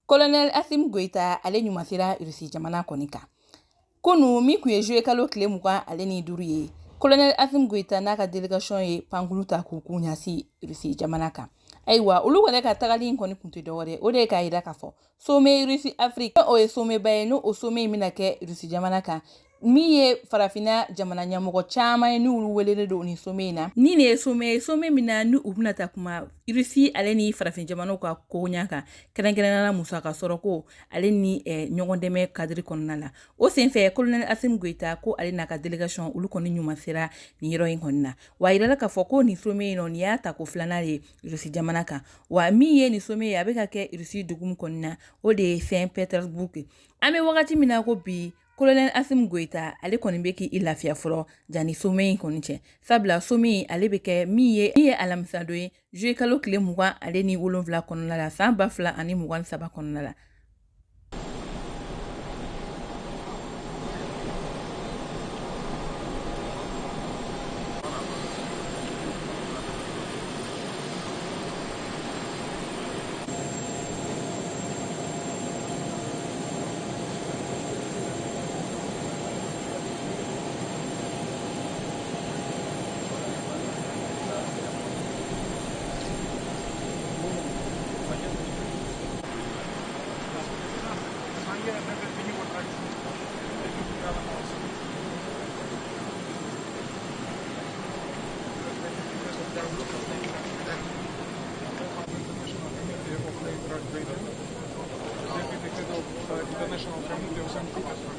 Colonel Assimi Goïta ale ɲuman sera Russie jamana kɔni kan. Kunu min kun ye juillet kalo tile 25 ye, Colonel Assimi Goïta n'a ka délégation ye pankulu ta k'u kun ɲɛsin Russie jamana kan. Ayiwa, olu kɔni ka tagali in kɔni kun tɛ dɔwɛrɛ, o de ye k'a yira k'a fɔ sommet Russie Afrique, o ye sommet ba ye, n'o o sommet in bɛna kɛ Russie jamana kan, min ye farafinna jamana ɲɛmɔgɔ caman ye n'olu welelen don nin sommet in na. Ni nin ye sommet ye, sommet min na ni u bɛna taa kuma Russie ale ni farafin jamanaw ka koɲa kan, kɛrɛnkɛrɛnnenya la musaka sɔrɔko ale ni ɲɔgɔn dɛmɛ cadre kɔnɔna la. O senfɛ, Colonel Assimi Goïta ko ale n'a ka délégation, olu kɔni ɲuman sera nin yɔrɔ in kɔni na. Wa a yirala k'a fɔ ko nin sommet in nɔ, nin y'a tako filanan ye Russie jamana kan. Wa min ye nin sommet ye, a bɛ ka kɛ Russie dugu min kɔni na, o de ye Saint Petersburg. An bɛ wagati min na ko bi, Colonel Assimi Goïta ale kɔni bɛ k'i lafiya fɔlɔ janni sommet in kɔni cɛ, sabula sommet in ale bɛ kɛ min ye alamisadon ye, juillet kalo tile 27 kɔnɔna la, san 2023 kɔnɔna la. International Committee of St. Petersburg.